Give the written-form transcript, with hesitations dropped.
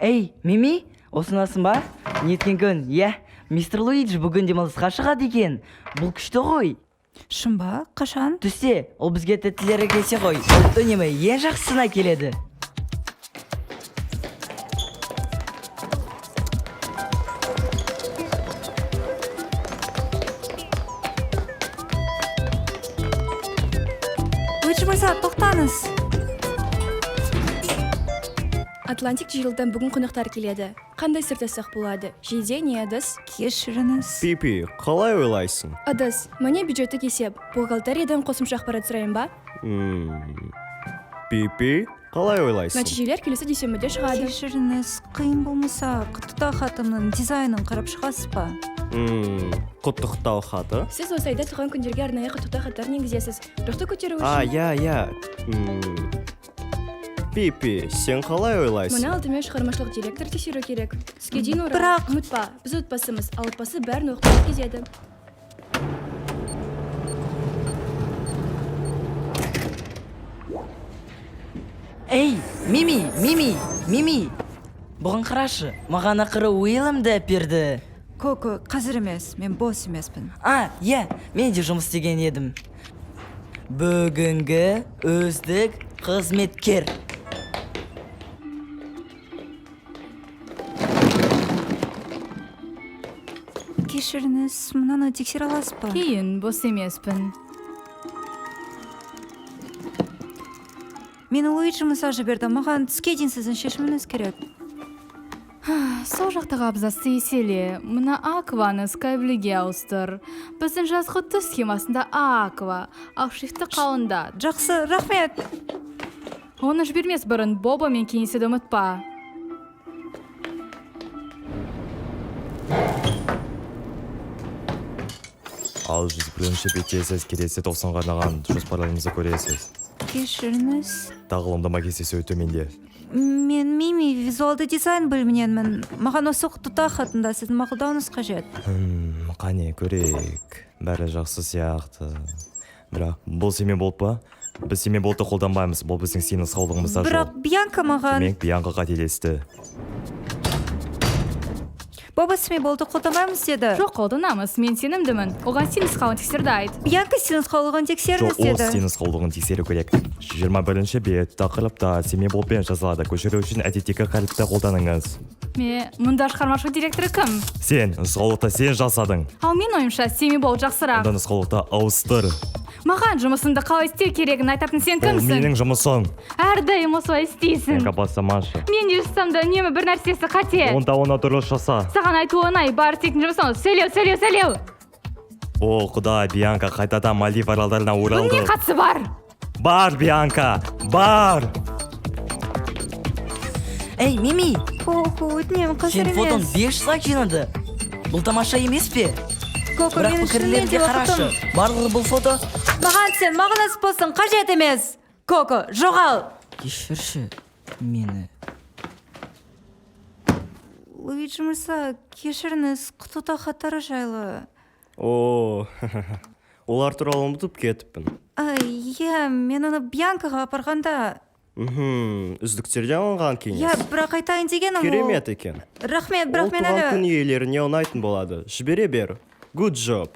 Ей, Мими, осынасың ба? Неткен күн, иә? Мистер Луиджи бүгін демалысқа шығады екен. Бұл күшті ғой. Шын ба? Қашан? Түсте, ол бізге тәттілері келсе ғой. Ол үнемі ең жақсысына келеді. Луиджи мырза, тоқтаңыз. Атлантик Дижилдан бүгін қонақтар келеді. Қандай сыр тастақ болады? Жейде не ыдыс? Кешіріңіз. Пипи, қалай ойлайсың? Ыдыс. Міне бюджеттік есеп. Бухгалтериядан қосымша ақпарат сұрайын ба? Пипи, қалай ойлайсың? Нәтижелер келесі дүйсенбіде шығады. Кешіріңіз, қиын болмаса, құттықтау хатымның дизайнын қарап шығасыз ба? Құттықтау хаты? Сіз осы айда туған күндерге арнайы құттықтау хаттарын енгізесіз. Рухты көтеру А, үшін иә, иә. Пипи, сен қалай ойлайсың? Мұны алдымен шығармашылық директор тексеру керек. Түске дейін орал. Бірақ- Ұмытпа, біз отбасымыз, ал отбасы бәрін оқып жеткізеді. Ей, Мими, Мими, Мими. Бұған қарашы, маған ақыры Уильямды әперді. Коко, қазір емес, мен бос емеспін. А, иә, мен де жұмыс істеген едім. Бүгінгі үздік қызметкер. Кешіріңіз, мынаны тексере аласыз ба? Кейін бос емеспін. Мені Луиджи мырза жіберді, маған түске дейін сіздің шешіміңіз керек. Сол жақтағы абзацты еселе. Мына акваны скайблюге ауыстыр. Біздің жазғы түс схемасында аква, ал шрифті қалыңдат. Жақсы, рахмет. Оны жібермес бұрын Бобомен кеңесуді ұмытпа. Ал 101 бетте сіз келесі 90-ға арналған жоспарларыңызды көресіз. Кешіріңіз. Тағылымдама кестесі төменде. Мен Мими, визуалды дизайн бөліміненмін. Маған осы құттықтау хатында сіздің мақұлдауыңыз қажет. Қане, көрейік. Бәрі жақсы сияқты. Бірақ бұл семей болт па? Біз семей болтты қолданбаймыз. Бұл біздің сенің нұсқаулығымызда жоқ. Бірақ Бьянка маған Демек, Бьянка қателесті. Боба семей болтты қолданбаймыз деді. Жоқ, қолданамыз. Мен сенімдімін. Оған сен нұсқауын тексерді айт. Бьянка сенің нұсқаулығын тексеріңіз Жоқ, ол деді. сенің нұсқаулығын тексеру керек. 21 бет тақырыпта семей болтпен жазылады. Көшіру үшін әдеттегі қаріпті қолданыңыз. Ме, мұнда шығармашылық директоры кім? Сен нұсқаулықты сен жасадың. Ал мен ойымша семей болт жақсырақ. Онда нұсқаулықты ауыстыр. Маған жұмысымды қалай істеу керегін айтатын сен Ол кімсің? менің жұмысым. Әрдайым осылай істейсің. Бьянка, бастамашы. Мен не жасасам да үнемі бір нәрсесі қате. Онда оны дұрыс жаса. Саған айту оңай, бар істейтін жұмысың ол сөйлеу, сөйлеу, сөйлеу. О, құдай, Бьянка қайтадан Мальдив аралдарына Бұның не оралды. қатысы бар? Бар, Бьянка, бар! Ей, Мими, Коко, өтінемін, қазір сен фотоң емес. 5 лайк жинады. Бұл тамаша емес пе? Коко, Бірақ менің шынымен пікірлерге де қарашы. уақытым. Барлығы бұл фото. Маған сен мағынасыз постың қажет емес. Коко, жоғал. Кешірші мені. Луиджи мырза, кешіріңіз, құттықтау хаттары жайлы. О, олар туралы ұмытып кетіппін. А, иә, мен оны Бьянкаға апарғанда. Үздіктерден алынған кеңес. Иә, бірақ айтайын дегенім ол. Керемет екен. Рахмет, Ол бірақ мен туған күн әлі иелеріне ұнайтын болады. Жібере бер. Good job.